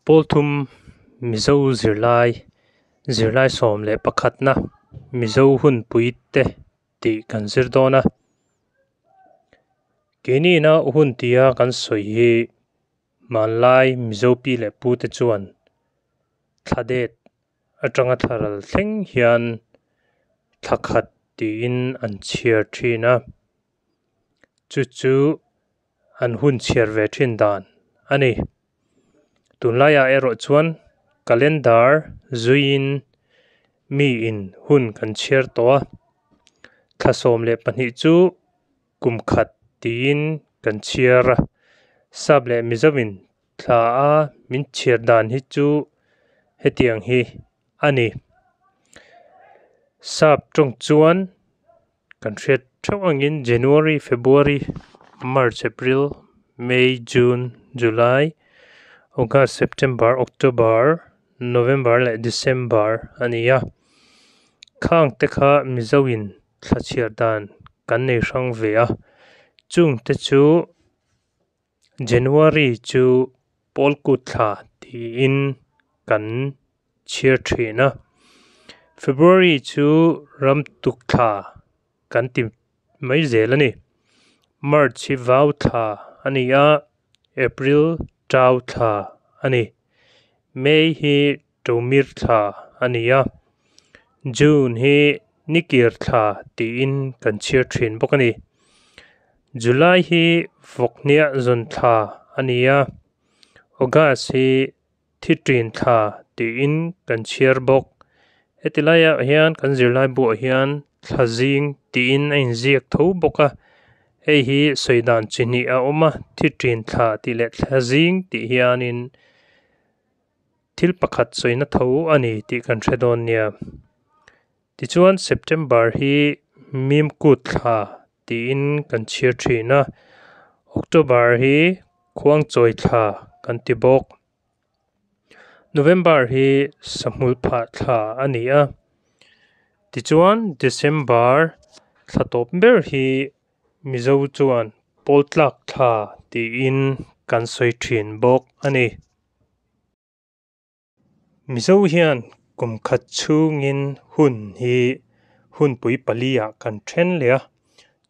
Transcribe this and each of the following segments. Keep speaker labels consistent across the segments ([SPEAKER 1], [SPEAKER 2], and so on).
[SPEAKER 1] Pawlthum Mizo zirlai, zirlai 11na Mizo hunpui te tih kan zir dawn a. Keini ina hun tia kan sawi hi hmanlai Mizo pi leh pu te chuan thla det atanga thla ral thleng hian thla khat tiin an chhiar thin a. Chu chu an hun chhiar ve thin dan a ni. Tunlaiah erawh chuan calendar zuiin miin hun kan chhiar tawh a. Thla 12 chu kum khat tiin kan chhiar a. Sap leh Mizoin thla a min chhiar dan hi chu hetiang hi a ni. Sap tawng chuan kan hriat theuh angin January, February, March, April, May, June, July, August, September, October, November leh December a ni a. Khang te kha Mizoin thla chhiar dan kan nei hrang ve a. Chung te chu January chu Pawlkut thla tiin kan chhiar thin a. February chu Ramtuk thla kan ti mai zel a ni. March hi Vau thla a ni a, April Tau thla a ni. May hi Tomir thla a ni a. June hi Nikir thla tiin kan chhiar thin bawk a ni. July hi Vawkhniah zawn thla a ni a. August hi Thitrin thla tiin kan chhiar bawk. Heti laiah hian kan zirlai buah hian thla zing tiin a inziak tho bawk a. Hei hi sawi dan chi hnih a awm a, thitrin thla tih leh thla zing tih hianin thil pakhat sawina tho a ni tih kan hre dawn nia. Tichuan September hi Mimkut thla tiin kan chhiar thin a, October hi Khuangchawi thla kan ti bawk. November hi Sahmul phah thla a ni a. Tichuan December thla tawp ber hi Mizo chuan Pawltlak thla tiin kan sawi thin bawk a ni. Mizo hian kum khat chhungin hun hi hunpui pali ah kan then leh a.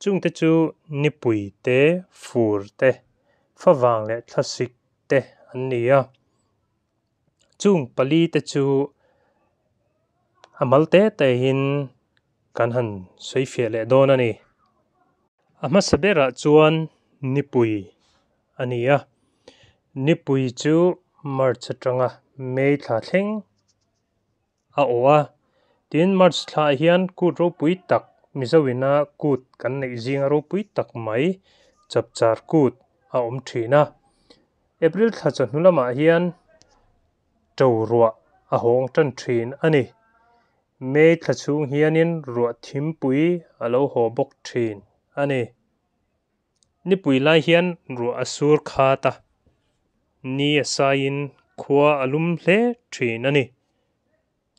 [SPEAKER 1] Chungte chu nipui te, fur te, favang leh thlasik te an ni a. Chung pali te chu a mal te te in kan han sawi fiah leh dawn a ni. A hmasa berah chuan nipui a ni a. Nipui chu March atanga May thla thleng a awh a. Tin, March thlaah hian kut ropui tak Mizoina kut kan neih zinga ropui tak mai Chapchar kut a awm thin a. April thla chawhnu lamah hian to ruah a hawng tan thin a ni. May thla chhung hianin ruah thimpui a lo haw bawk thin a ni. Nipui lai hian ruah a sur khat a, ni a saiin khua a lum hle thin a ni.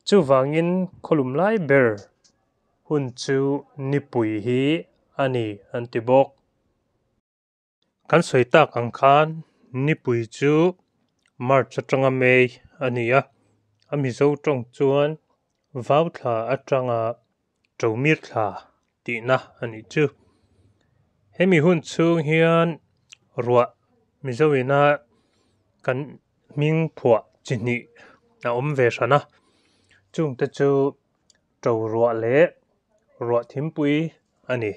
[SPEAKER 1] Chuvangin khawlum lai ber hun chu nipui hi a ni an ti bawk. Kan sawi tak ang khan nipui chu March atanga May a ni a, a Mizo tawng chuan Vau thla atanga Tomir thla tihna a nih chu. Hemi hun chhung hian ruah Mizoina kan hming phuah chi hnih a awm ve hran a. Chungte chu to ruah leh ruah thimpui a ni.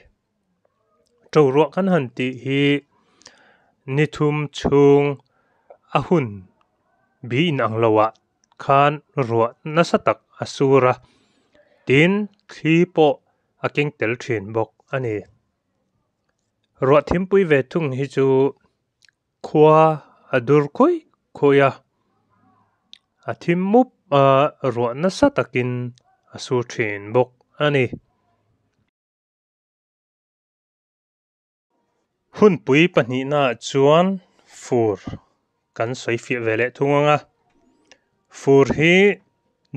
[SPEAKER 1] To ruah kan han tih hi ni thum chhung a hun bi inang loah khan ruah nasa tak a sur a. Tin, thli pawh a keng tel thin bawk a ni. Ruah thimpui ve thung hi chu khua a dur khawi khawi a, a thim mup a ruah nasa takin a sur thin bawk a ni. Hunpui pahnihnaah chuan fur kan sawi fiah ve leh thung ang a. Fur hi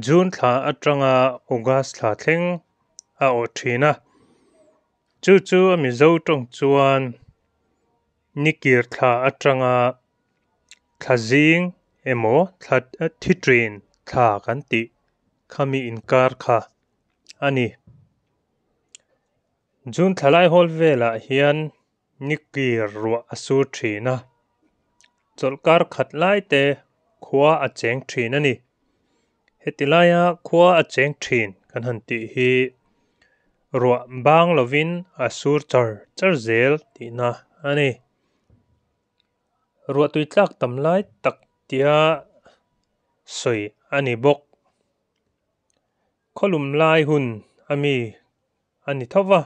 [SPEAKER 1] June thla atanga August thla thleng a awh thin a. Chu chu a Mizo tawng chuan nikir thla atanga thla zing emaw thla Thitrin thla kan tih khami inkar kha a ni. June thla lai hawl velah hian nikir ruah a sur thin a, chawlhkar khat lai te khua a cheng thin a ni. Heti laia khua a cheng thin kan han tih hi ruah bang lovin a sur char char zel tihna a ni. Ruah tui tlak tam lai tak tia sawi a ni bawk. Khawlum lai hun a mi a ni tho va,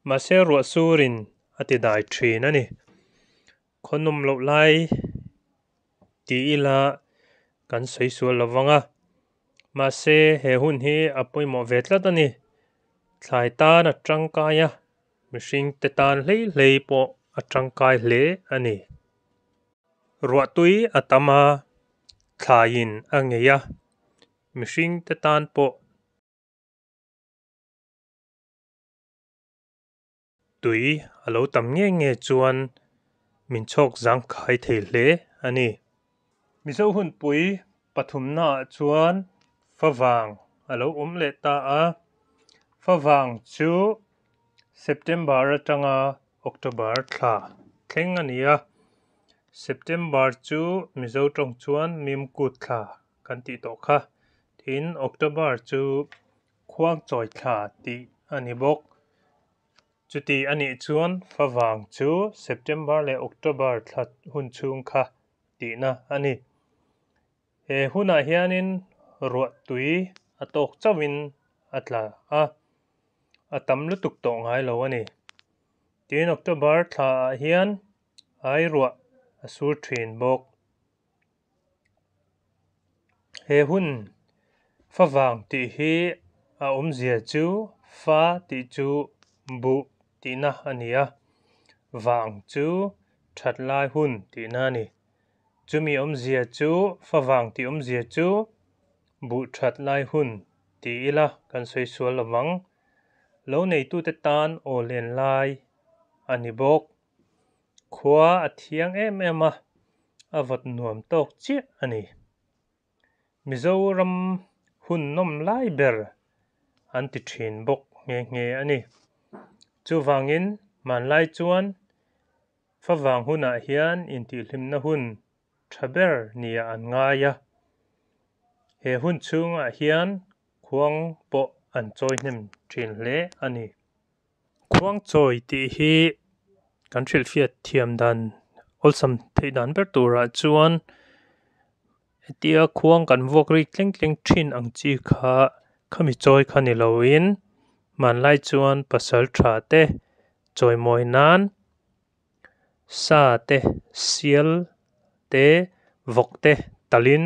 [SPEAKER 1] mahse ruah surin a ti dai thin a ni. Khawnawm loh lai ti ila kan sawi sual lo vang a, mahse he hun hi a pawimawh ve tlat a ni. Thlai tan a tangkai a, mihring te tan hlei hlei pawh a tangkai hle a ni. Ruah tui a tam a, thlaiin a ngei a, mihring te tan pawh tui a lo tam nge nge chuan min chhawk zangkhai thei hle a ni. Mizo hunpui pathumnaah chuan favang a lo awm leh ta a, favang chu September atanga October thla thleng a ni a, September chu Mizo tawng chuan Mimkut thla kan tih tawh kha, tin October chu Khuangchawi thla tih a ni bawk. Chuti a nih chuan favang chu September leh October thla hun chhung kha tihna a ni. He hunah hianin ruah tui a tawk chauhin a tla a, a tam lutuk tawh ngai lo a ni. Tin, October thlaah hian ai ruah a sur thin bawk. He hun favang tih hi a awmzia chu fa tih chu buh tihna a ni a, vang chu that lai hun tihna a ni. Chumi awmzia chu favang tih awmzia chu buh that lai hun ti ila kan sawi sual lo vang. Lo neitute tan aw len lai a ni bawk. Khua a thiang em em a, a vawt nuam tawk chiah a ni. Mizoram hun nawm lai ber an ti thin bawk nghe nghe a ni. Chuvangin hmanlai chuan favang hunah hian intihhlimna hun tha ber nia an ngai a. He hun chhungah hian khuang pawh an chawi hnem thin hle a ni. Khuangchawi tih hi kan hrilhfiat thiam dan awlsam theih dan ber turah chuan hetia khuang kan vuak rik tleng tleng thin ang chi kha khami chawi kha ni loin hmanlai chuan pasal tha te chawimawi nan sa te, sial te, vawk te talin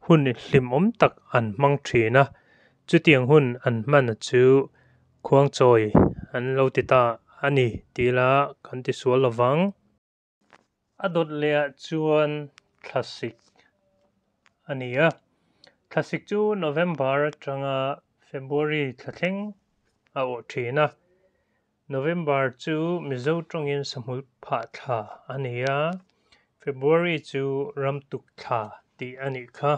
[SPEAKER 1] hun hlimawm tak an hmang thin a, chutiang hun an hman chu Khuangchawi an lo ti ta a ni tih ila kan ti sual lo vang. A dawt lehah chuan thlasik a ni a, thlasik chu November atanga February thla thleng a awh thin a. November chu Mizo tawngin sahmul phah thla a ni a, February chu ramtuk thla tih a nih kha.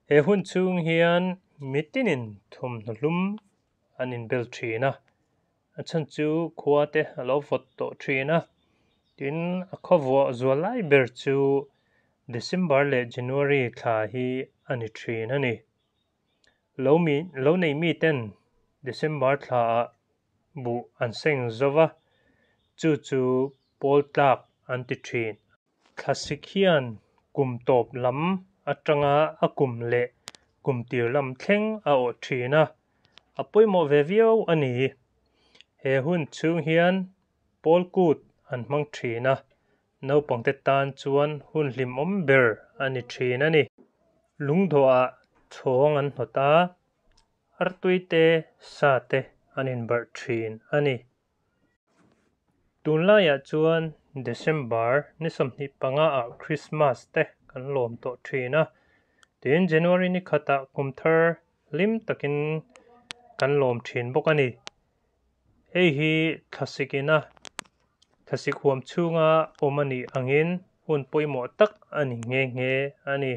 [SPEAKER 1] He hun chhung hian mitinin thawmhnaw hlum an inbel thin a, a chhan chu khua te a lo vawt tawh thin a, tin a khawvuah zual lai ber chu December leh January thla hi a ni thin a ni. Lo mi lo nei miten December thlaah buh an seng zo va, chu chu pawl tlak an ti thin. Thlasik hian kum tawp lam atanga a kum leh kum tir lam thleng a awh thin a, a pawimawh ve viau a ni. He hun chhung hian pawl kut an hmang thin a, naupangte tan chuan hun hlimawm ber a ni thin a ni. Lungdawhah chhawng an hnawt a, artui te, sa te an inbarh thin a ni. Tunlaiah chuan December ni 25 ah Christmas te kan lawm tawh thin a, tin January ni khatah kum thar hlim takin kan lawm thin bawk a ni. Hei hi thlasik ina thlasik huam chhunga awm a nih angin Hun pawimawh tak a ni nghe nghe a ni.